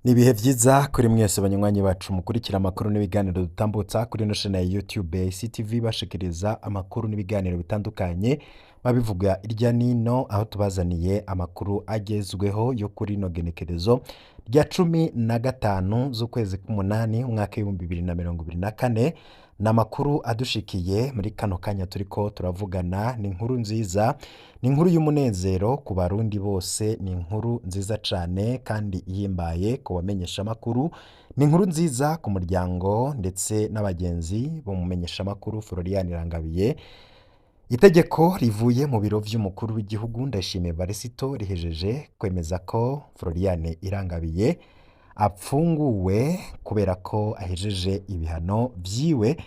Ni ibihe vyiza kuri mwese banywanyi bacu mukurikira amakuru n'ibiganiro dutambutsa kuri ino chaîne ya YouTube CTV, bashikiriza amakuru n'ibiganiro bitandukanye babivuga irya nino, aho tubazaniye amakuru agezweho yo kuri ino genekerezo rya 15 z'ukwezi k'umunani umwaka w'2024. Ni amakuru adushikiye muri kano kanya turiko turavugana. Ni inkuru nziza, ni inkuru y'umunezero ku Barundi bose, ni inkuru nziza cane kandi ihimbaye ku bamenyeshamakuru, ni inkuru nziza ku muryango ndetse n'abagenzi b'umumenyeshamakuru Florian Irangabiye. Itegeko rivuye mu biro vy'umukuru w'igihugu Ndayishimiye Varisito rihejeje kwemeza ko Florian Irangabiye apfunguwe kubera ko ahejeje ibihano vyiwe.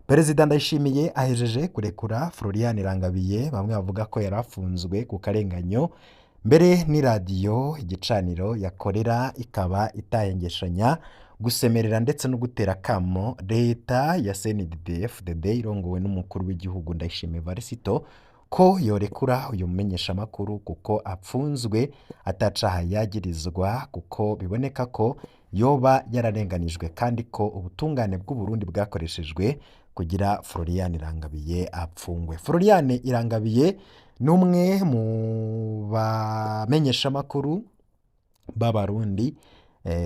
Perezida Ndayishimiye ahejeje kurekura Florian Irangabiye, bamwe bavuga ko yari afunzwe ku karenganyo, mbere n'iradiyo Igicaniro yakorera ikaba itahengeshanya gusemerera ndetse no gutera akamo leta ya CNDD-FDD irongowe n'umukuru w'igihugu Ndayishimiye Varisito ko yorekura uyu mumenyeshamakuru kuko apfunzwe atacaha yagirizwa, kuko biboneka ko yoba yararenganijwe kandi ko ubutungane bw'Uburundi bwakoreshejwe kugira Florian Irangabiye apfungwe. Florian Irangabiye ni umwe mu bamenyeshamakuru b'Abarundi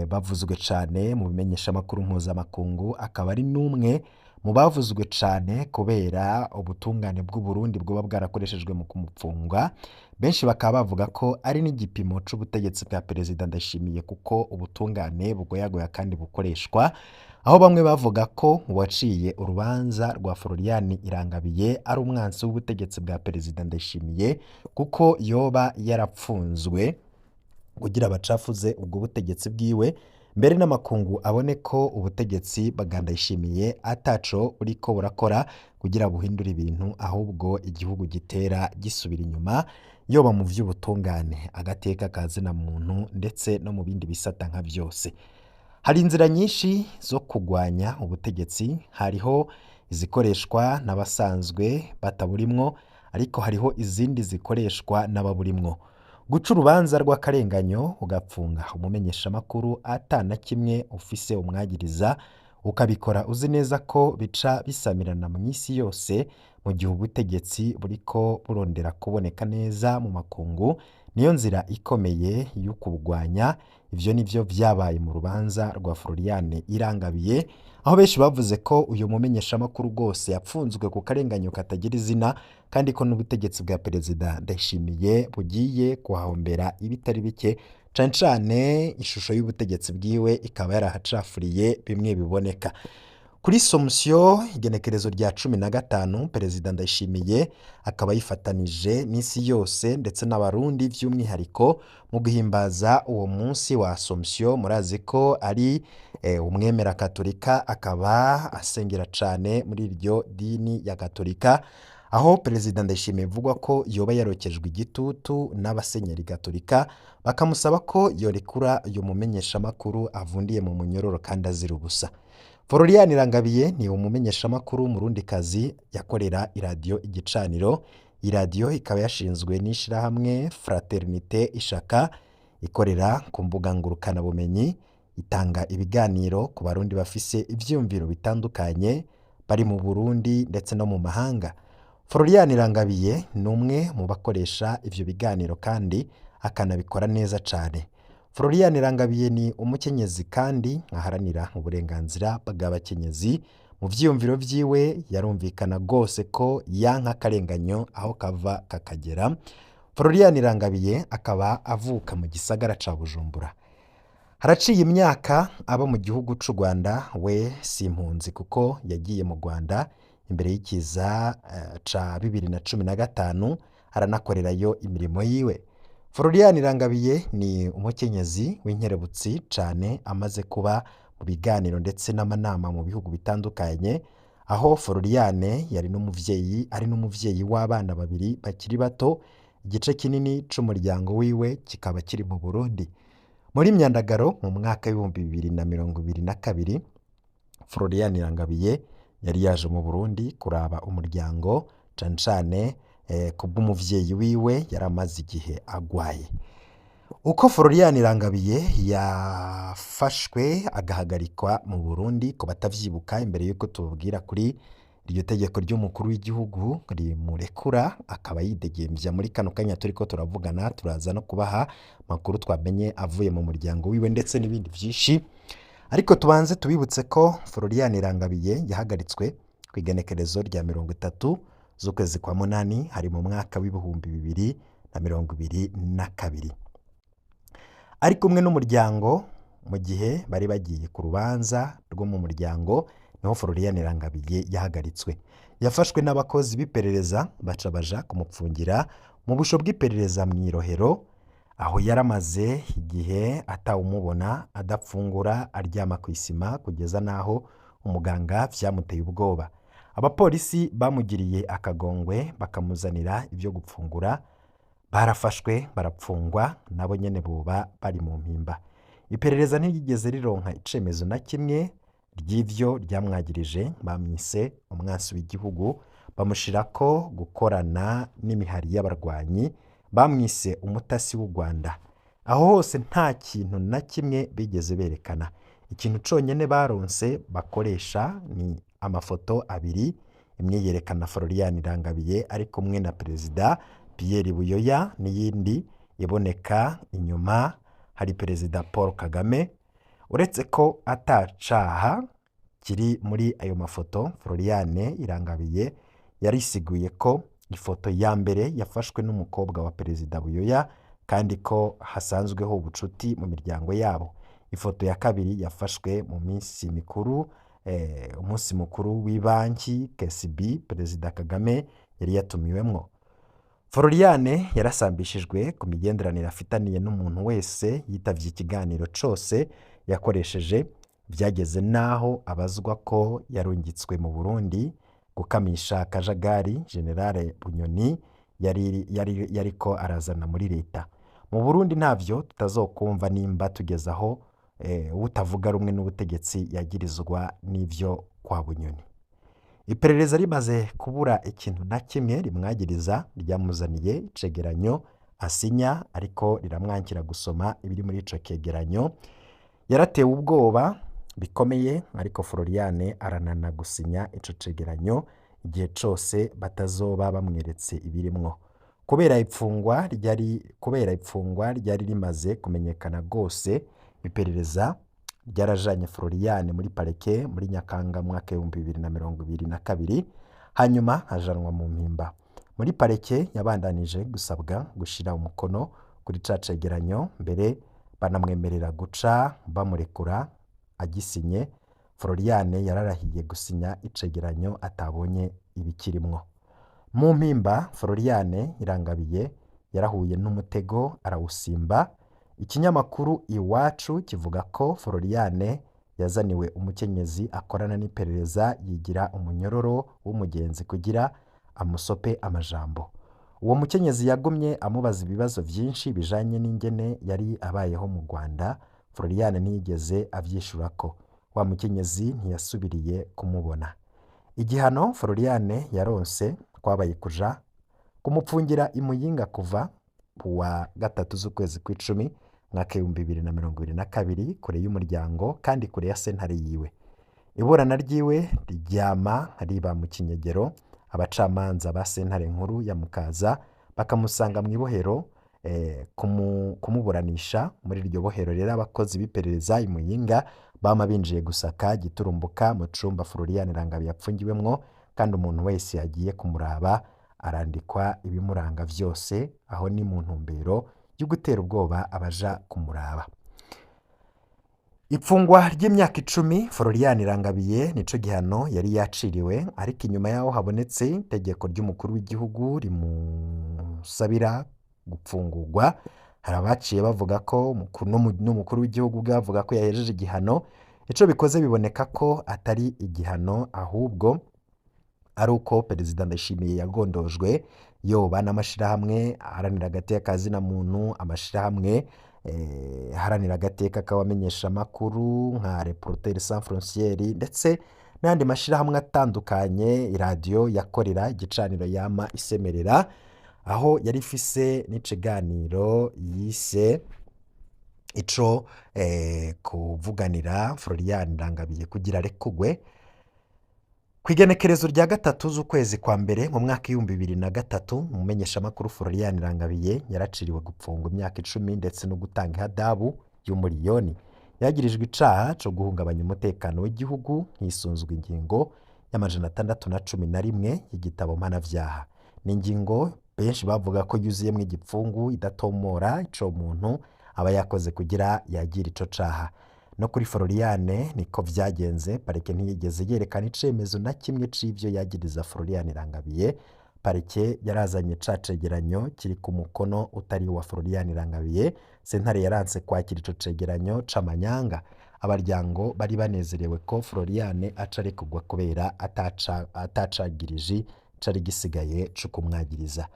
bavuzwe cane mu bimenyeshamakuru mpuzamakungu, akaba ari n'umwe mu bavuzwe cane kubera ubutungane bw'Uburundi bwoba bwarakoreshejwe mu kumupfunga. Benshi bakaba bavuga ko ari n'igipimo c'ubutegetsi bwa Perezida Ndayishimiye, kuko ubutungane bugoyagoya kandi bukoreshwa, aho bamwe bavuga ko uwaciye urubanza rwa Florian Irangabiye ari umwansi w'ubutegetsi bwa Perezida Ndayishimiye, kuko yoba yarapfunzwe kugira bacafuze ubwo butegetsi bwiwe, mbere n'amakungu abone ko ubutegetsi bwa Ndayishimiye ataco buriko burakora kugira buhindure ibintu, ahubwo igihugu gitera gisubira inyuma, yoba mu vy'ubutungane, agateka ka zina muntu ndetse no mu bindi bisata nka vyose. Hari inzira nyinshi zo kugwanya ubutegetsi, hariho izikoreshwa n'abasanzwe bataburimwo, ariko hariho izindi zikoreshwa n'ababurimwo. Guca urubanza rw'akarenganyo ugapfunga umumenyeshamakuru ata na kimwe ufise umwagiriza, ukabikora uzi neza ko bica bisamirana mw'isi yose mu gihe ubutegetsi buriko burondera kuboneka neza mu makungu, niyo nzira ikomeye yo kubugwanya. Ivyo nivyo vyabaye mu rubanza rwa Florian Irangabiye, aho benshi bavuze ko uyu mumenyeshamakuru rwose yapfunzwe ku karenganyo katagira izina, kandi ko n'ubutegetsi bwa Perezida Ndayishimiye bugiye kuhahombera ibitari bike, cane cane ishusho y'ubutegetsi bwiwe ikaba yarahacafuriye bimwe biboneka. Kuri Somusiyo, igenekerezo rya 15, Perezida Ndayishimiye akaba yifatanije n'isi yose ndetse n'Abarundi vy'umwihariko mu guhimbaza uwo munsi wa Somusiyo. Murazi ko ari umwemera katolika, akaba asengera cane muri iryo dini ya katolika, aho Perezida Ndayishimiye bivugwa ko yoba yarokejwe igitutu n'abasenyeri gatolika bakamusaba ko yorekura uyu mumenyeshamakuru avundiye mu munyororo kandi azira ubusa. Florian Irangabiye ni umumenyeshamakuru w'Umurundikazi yakorera iradiyo Igicaniro. Iradiyo ikaba yashinzwe n'ishirahamwe Fraternité Ishaka, ikorera ku mbuga ngurukanabumenyi, itanga ibiganiro ku Barundi bafise ivyiyumviro bitandukanye bari mu Burundi ndetse no mu mahanga. Florian Irangabiye ni umwe mu bakoresha ivyo biganiro kandi akanabikora neza cane. Florian Irangabiye ni umukenyezi kandi aharanira uburenganzira bw'abakenyezi. Mu vyiyumviro vyiwe yarumvikana rwose ko yanka akarenganyo aho kava kakagera. Florian Irangabiye akaba avuka mu gisagara ca Bujumbura. Haraciye imyaka aba mu gihugu c'u Rwanda, we si impunzi kuko yagiye mu Rwanda imbere y'ikiza ca 2015, aranakorerayo imirimo yiwe. Florian Irangabiye ni umukenyezi w'inkerebutsi cane, amaze kuba mu biganiro ndetse n'amanama mu bihugu bitandukanye, aho Florian yari n'umuvyeyi, ari n'umuvyeyi w'abana babiri bakiri bato, igice kinini c'umuryango wiwe kikaba kiri mu Burundi. Muri Myandagaro mu mwaka w'2022, Florian Irangabiye yari yaje mu Burundi kuraba umuryango, cane cane kubw'umuvyeyi wiwe yari amaze igihe agwaye. Uko Florian Irangabiye yafashwe agahagarikwa mu Burundi, ku batavyibuka, imbere yuko tubabwira kuri iryo tegeko ry'umukuru w'igihugu rimurekura akaba yidegemvya muri kano kanya turiko turavugana, turaza no kubaha amakuru twamenye avuye mu muryango wiwe ndetse n'ibindi vyinshi. Ariko tubanze tubibutse ko Florian Irangabiye yahagaritswe ku igenekerezo rya 30 z'ukwezi kwa munani, hari mu mwaka w'2022, ari kumwe n'umuryango mu gihe bari bagiye ku rubanza rwo mu muryango. Niho Florian Irangabiye yahagaritswe. Yafashwe n'abakozi b'iperereza, baca baja kumupfungira mu busho bw'iperereza mw'i Rohero, aho yaramaze igihe atawumubona, adapfungura, aryama ku isima, kugeza n'aho umuganga vyamuteye ubwoba. Abapolisi bamugiriye akagongwe bakamuzanira ibyo gupfungura. Barafashwe barapfungwa, nabo nyene boba bari mu mpimba. Iperereza ntiryigeze rironka icemezo na kimwe ry'ivyo ryamwagirije. Bamwise umwansi w'igihugu, bamushirako gukorana n'imihari y'abarwanyi, bamwise umutasi w'u Rwanda. Aho hose nta kintu na kimwe bigeze berekana. Ikintu conyene baronse bakoresha ni amafoto abiri: imwe yerekana Florian Irangabiye ari kumwe na Perezida Pierre Buyoya, n'iyindi iboneka inyuma hari Perezida Paul Kagame. Uretse ko atacaha kiri muri ayo mafoto, Florian Irangabiye yarisiguye ko ifoto ya mbere yafashwe n'umukobwa wa Perezida Buyoya kandi ko hasanzweho ubucuti mu miryango yabo. Ifoto ya kabiri yafashwe mu minsi mikuru, umunsi mukuru w'ibanki KCB Perezida Kagame yari yatumiwemwo. Florian yarasambishijwe ku migenderanire afitaniye n'umuntu wese yitavye ikiganiro cose yakoresheje. Byageze n'aho abazwa ko yarungitswe mu Burundi gukamisha akajagari General Bunyoni yari yariko arazana muri leta. Mu Burundi ntavyo tutazokumva nimba tugeze aho utavuga rumwe n'ubutegetsi yagirizwa n'ivyo kwa Bunyoni. Iperereza rimaze kubura ikintu na kimwe rimwagiriza, ryamuzaniye icegeranyo asinya, ariko riramwankira gusoma ibiri muri ico kegeranyo. Yaratewe ubwoba bikomeye, ariko Florian aranana gusinya ico cegeranyo igihe cose batazoba bamweretse ibirimwo. Kubera ipfungwa ryari rimaze kumenyekana rwose, iperereza ryarajanye Florian muri parike muri Nyakanga mu mwaka w'2022, hanyuma ajanwa mu mpimba. Muri parike yabandanije gusabwa gushira umukono kuri ca cegeranyo, mbere banamwemerera guca bamurekura agisinye. Florian yararahiye gusinya icegeranyo atabonye ibikirimwo. Mu mpimba, Florian Irangabiye yarahuye n'umutego arawusimba. Ikinyamakuru Iwacu kivuga ko Florian yazaniwe umukenyezi akorana n'iperereza, yigira umunyororo w'umugenzi kugira amusope amajambo. Uwo mukenyezi yagumye amubaza ibibazo vyinshi bijanye n'ingene yari abayeho mu Rwanda. Florian ntiyigeze avyishurako. Wa mukenyezi ntiyasubiriye kumubona. Igihano Florian yaronse kwabaye kuja kumupfungira i Muyinga kuva kuwa 3 z'ukwezi kw'icumi mwaka w'2022, kure y'umuryango kandi kure ya sentare yiwe. Iburana ryiwe ryama riba mu kinyegero, abacamanza ba sentare nkuru ya Mukaza bakamusanga mu ibohero kumuburanisha. Muri iryo bohero rero, abakozi b'iperereza i Muyinga bama binjiye gusaka giturumbuka mu cumba Florian Irangabiye yapfungiwemwo, kandi umuntu wese yagiye kumuraba arandikwa ibimuranga vyose. Aho ni mu ntumbero yo gutera ubwoba abaja kumuraba. Ipfungwa ry'imyaka 10 Florian Irangabiye nico gihano yari yaciriwe, ariko inyuma yaho habonetse itegeko ry'umukuru w'igihugu rimusabira gupfungurwa. Hari abaciye bavuga ko n'umukuru w'igihugu ubwe bavuga ko yahejeje igihano. Ico bikoze, biboneka ko atari igihano, ahubwo ari uko Perezida Ndayishimiye yagondojwe yoba n'amashirahamwe aharanira agateka ka zina muntu, amashirahamwe aharanira agateka k'abamenyeshamakuru nka Reporters sans frontières, ndetse n'ayandi mashirahamwe atandukanye. Iradiyo yakorera igicaniro yama isemerera, aho yari ifise n'ikiganiro yise Ico kuvuganira Florian Irangabiye kugira arekugwe. Kw'igenekerezo rya 3 z'ukwezi kwa mbere mu mwaka 2003, umumenyeshamakuru Florian Irangabiye yaraciriwe gupfungwa imyaka 10 ndetse no gutanga ihadabu y'umuriyoni. Yagirijwe icaha co guhungabanya umutekano w'igihugu hisunzwe ingingo y'611 y'igitabo mpanavyaha. Ni ingingo benshi bavuga ko yuzuyemwo igipfungu, idatomora ico umuntu aba yakoze kugira yagire ico caha. No kuri Florian niko vyagenze. Parike ntiyigeze yerekana icemezo na kimwe c'ivyo yagiriza Florian Irangabiye. Parike yarazanye ca cegeranyo kiri ku mukono utari uwa Florian Irangabiye. Sentare yaranse kwakira ico cegeranyo c'amanyanga. Abaryango bari banezerewe ko Florian aca arekurwa kubera atacagiriji cari gisigaye co kumwagiriza.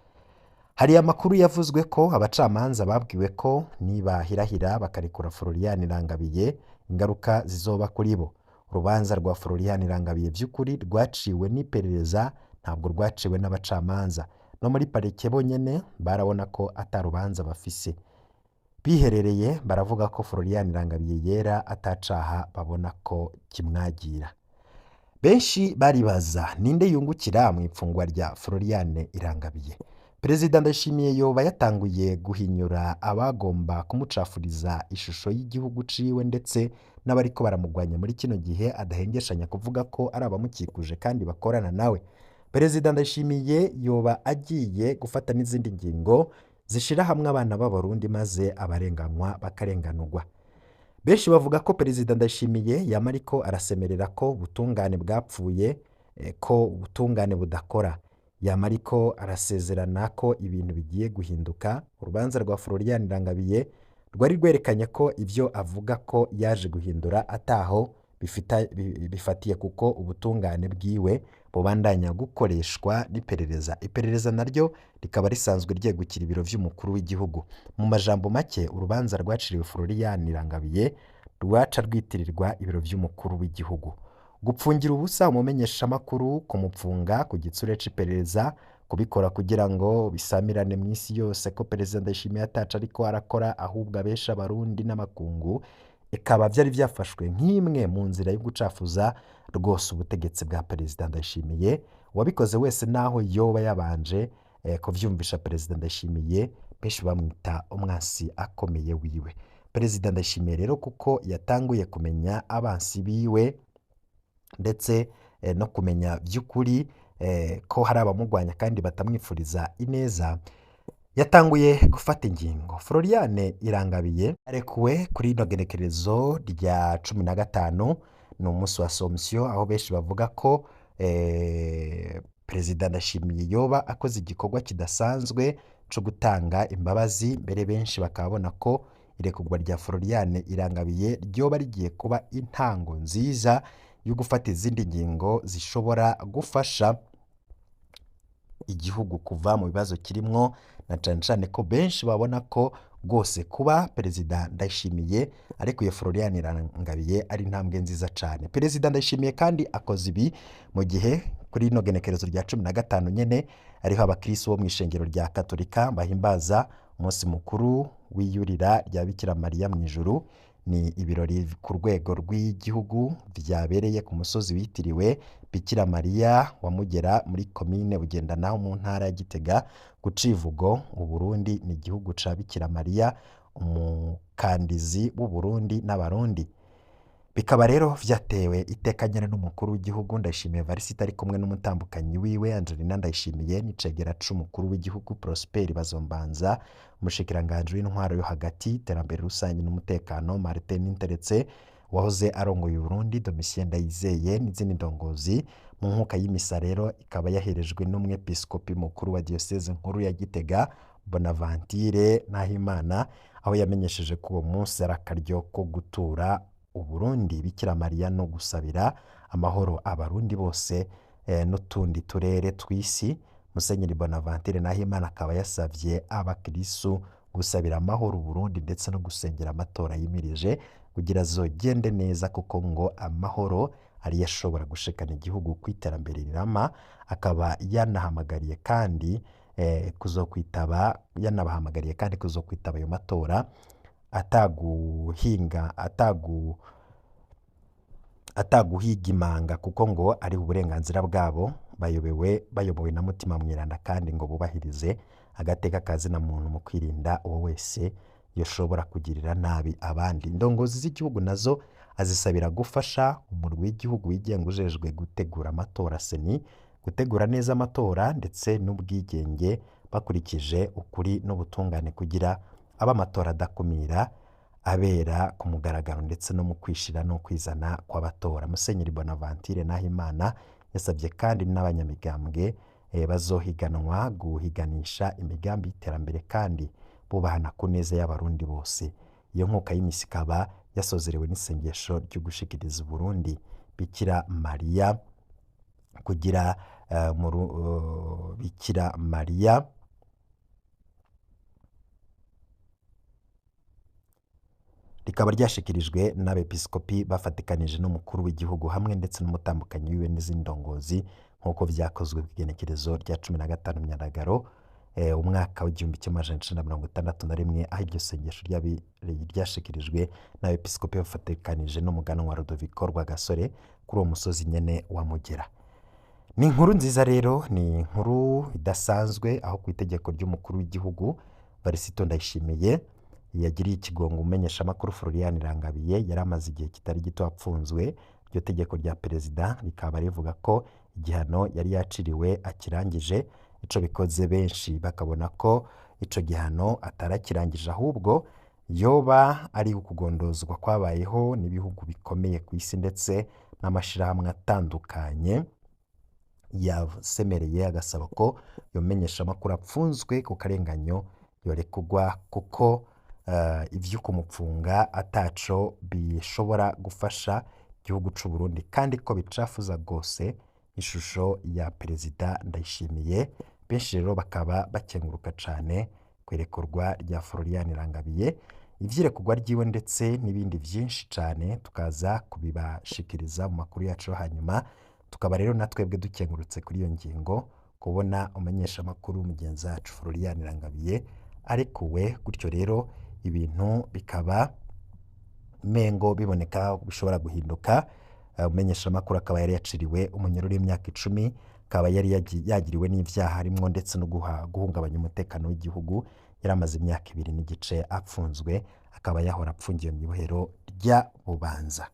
Hari amakuru yavuzwe ko abacamanza babwiwe ko nibahirahira bakarekura Florian Irangabiye ingaruka zizoba kuri bo. Urubanza rwa Florian Irangabiye vy'ukuri rwaciwe n'iperereza, ntabwo rwaciwe n'abacamanza. No muri parike bonyene barabona ko ata rubanza bafise. Biherereye baravuga ko Florian Irangabiye yera, atacaha babona ko kimwagira. Benshi baribaza ninde yungukira mu ifungwa rya Florian Irangabiye. Perezida Ndayishimiye yoba yatanguye guhinyura abagomba kumucafuriza ishusho y'igihugu ciwe ndetse n'abariko baramugwanya muri kino gihe, adahengeshanya kuvuga ko ari abamukikuje kandi bakorana nawe. Perezida Ndayishimiye yoba agiye gufata n'izindi ngingo zishira hamwe abana b'Abarundi maze abarenganywa bakarenganurwa. Benshi bavuga ko Perezida Ndayishimiye yama ariko arasemerera ko ubutungane bwapfuye, ko ubutungane budakora. Yama ariko arasezerana ko ibintu bigiye guhinduka. Urubanza rwa Florian Irangabiye rwari rwerekanye ko ivyo avuga ko yaje guhindura ataho bifatiye, kuko ubutungane bwiwe bubandanya gukoreshwa n'iperereza. Iperereza naryo rikaba risanzwe ryegukira ibiro vy'umukuru w'igihugu. Mu majambo make, urubanza rwaciriwe Florian Irangabiye rwaca rwitirirwa ibiro vy'umukuru w'igihugu. Gupfungira ubusa umumenyeshamakuru, kumupfunga ku gitsure c'iperereza, kubikora kugira ngo bisamirane mw'isi yose ko Perezida Ndayishimiye ataca ariko arakora ahubwo abesha Abarundi n'amakungu, ikaba vyari vyafashwe nk'imwe mu nzira yo gucafuza rwose ubutegetsi bwa Perezida Ndayishimiye. Uwabikoze wese naho yoba yabanje kuvyumvisha Perezida Ndayishimiye, benshi bamwita umwansi akomeye wiwe. Perezida Ndayishimiye rero kuko yatanguye kumenya abansi biwe ndetse no kumenya vy'ukuri ko hari abamugwanya kandi batamwifuriza ineza, yatanguye gufata ingingo. Florian Irangabiye arekuwe kuri rino genekerezo rya 15, ni umunsi wa Somption, aho benshi bavuga ko Perezida Ndayishimiye yoba akoze igikorwa kidasanzwe co gutanga imbabazi. Mbere benshi bakabona ko irekurwa rya Florian Irangabiye ryoba rigiye kuba intango nziza yo gufata izindi ngingo zishobora gufasha igihugu kuva mu bibazo kirimwo, na cane cane ko benshi babona ko rwose kuba Perezida Ndayishimiye arekuye Florian Irangabiye ari intambwe nziza cane. Perezida Ndayishimiye kandi akoze ibi mu gihe kuri rino genekerezo rya 15 nyene ariho abakristo bo mw'ishengero rya Katolika bahimbaza umunsi mukuru w'iyurira rya Bikira Mariya mw'ijuru. Ni ibirori ku rwego rw'igihugu vyabereye ku musozi witiriwe Bikira Mariya wa Mugera muri komine Bugendana mu ntara ya Gitega. Ku civugo Uburundi ni igihugu ca Bikira Mariya, umukandizi w'Uburundi n'Abarundi. Bikaba rero vyatewe iteka nyene n'umukuru w'igihugu Ndayishimiye Evariste ari kumwe n'umutambukanyi wiwe Angelina Ndayishimiye, n'icegera c'umukuru w'igihugu Prosper Bazombanza, umushikiranganji w'intwaro yo hagati, iterambere rusange n'umutekano Martin Ninteretse, wahoze arongoye Uburundi Domitien Ndayizeye n'izindi ndongozi. Mu nkuka y'imisa rero ikaba yaherejwe n'umwepiskopi mukuru wa diyoseze nkuru ya Gitega Bonaventure Nahimana, aho yamenyesheje ko uwo munsi ari akaryo ko gutura Uburundi Bikira Mariya no gusabira amahoro Abarundi bose n'utundi turere tw'isi. Musenyeri Bonaventure Nahimana akaba yasavye abakristu gusabira amahoro Uburundi ndetse no gusengera amatora yimirije kugira azogende neza, kuko ngo amahoro ariyo ashobora gushikana igihugu kw'iterambere rirama. Akaba yanahamagariye kandi kuzokwitaba, yanabahamagariye kandi kuzokwitaba ayo matora. Ataguhinga, ataguhiga imanga, kuko ngo ari uburenganzira bwabo bayobewe bayobowe na Mutima Mweranda, kandi ngo bubahirize agateka ka zina muntu mu kwirinda uwo wese yoshobora kugirira nabi abandi. Indongozi z'igihugu nazo azisabira gufasha umurwi w'igihugu wigenga ujejwe gutegura amatora, CENI, gutegura neza amatora ndetse n'ubwigenge bakurikije ukuri n'ubutungane, kugira abe amatora adakumira, abera ku mugaragaro ndetse no mu kwishira no kwizana kw'abatora. Musenyeri Bonaventure Nahimana yasabye kandi n'abanyamigambwe bazohiganwa guhiganisha imigambi y'iterambere kandi bubahana ku neza y'Abarundi bose. Iyo nkuka y'imisi ikaba yasozerewe n'isengesho ryo gushikiriza Uburundi Bikira Mariya kugira Bikira Mariya rikaba ryashikirijwe n'abepiskopi bafatikanije n'umukuru w'igihugu hamwe ndetse n'umutambukanyi wiwe n'izindi ndongozi, nk'uko vyakozwe kw'igenekerezo rya 15 Myandagaro umwaka w'1961, aho iryo sengesho ryashikirijwe n'abepiskopi bafatikanije n'umuganwa Rudoviko Rwagasore kuri uwo musozi nyene wa Mugera. Ni inkuru nziza rero, ni inkuru idasanzwe, aho ku itegeko ry'umukuru w'igihugu Varisito Ndayishimiye yagiriye ikigongo umumenyeshamakuru Florian Irangabiye yari amaze igihe kitari gito apfunzwe. Iryo tegeko rya perezida rikaba rivuga ko igihano yari yaciriwe akirangije. Ico bikoze benshi bakabona ko ico gihano atarakirangije, ahubwo yoba ari ukugondozwa kwabayeho n'ibihugu bikomeye ku isi ndetse n'amashirahamwe atandukanye yasemereye agasaba ko yomenyeshamakuru apfunzwe ku karenganyo yorekurwa, kuko ivyo kumupfunga ataco bishobora gufasha igihugu c'u Burundi, kandi ko bicafuza rwose ishusho ya perezida Ndayishimiye. Benshi rero bakaba bakenguruka cane kwerekurwa rya Florian Irangabiye, ivyirekurwa ryiwe ndetse n'ibindi vyinshi cane tukaza kubibashikiriza mu makuru yacu yo hanyuma. Tukaba rero na twebwe dukengurutse kuri iyo ngingo kubona umumenyeshamakuru mugenzi wacu Florian Irangabiye arekuwe gutyo, rero ibintu bikaba mengo biboneka bishobora guhinduka. Umumenyeshamakuru akaba yari yaciriwe umunyururu w'imyaka 10, akaba yari yagiriwe n'ivyaha harimwo ndetse no guhungabanya umutekano w'igihugu. Yari amaze imyaka 2 n'igice apfunzwe, akaba yahora apfungiwe mw'ibohero rya Bubanza.